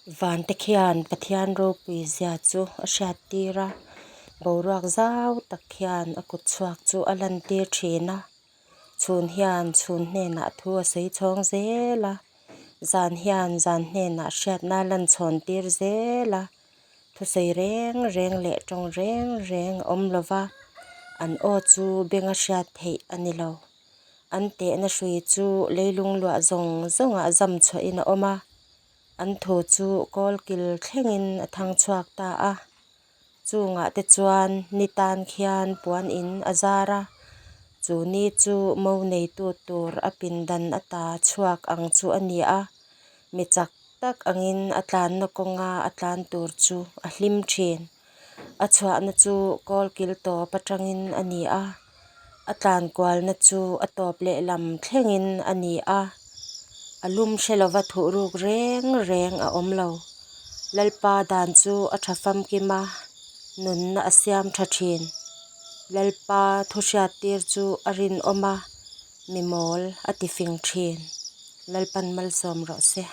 Vante khian Pathian ropui zia chu a hriattir a, boruak zau tak khian a kut chhuak chu a lantir thin a. Chhun hian chhun hnenah thu a sawi chhawng zel a, zan hian zan hnenah hriatna a lan chhawn tir zel a, thusawi reng reng leh tawng reng reng a awm lo va, an aw chu benga hriat theih a ni lo. An tehna hrui chu leilung luah zawng zawngah zam chhuahin a awm a, an thu chu kawlkil thlengin a thang chhuak ta a. Chungah te chuan ni tan khian puan in a zar a, chu ni chu mo neitu tur a pindan ata chhuak ang chu a ni a, mi chak tak angin a tlanna kawnga a tlan tur chu a hlim thin. A chhuahna chu kawlkil tawp atangin a ni a, a tlan kualna chu a tawp lehlam thlengin a ni a, a lum hre lova thuh ruk reng reng a awm lo. Lalpa dan chu a tha famkim a, nunna a siam tha thin. Lalpa thu hriattir chu a rinawm a, mi mawl a ti fing thin. Lalpan malsawm rawh se.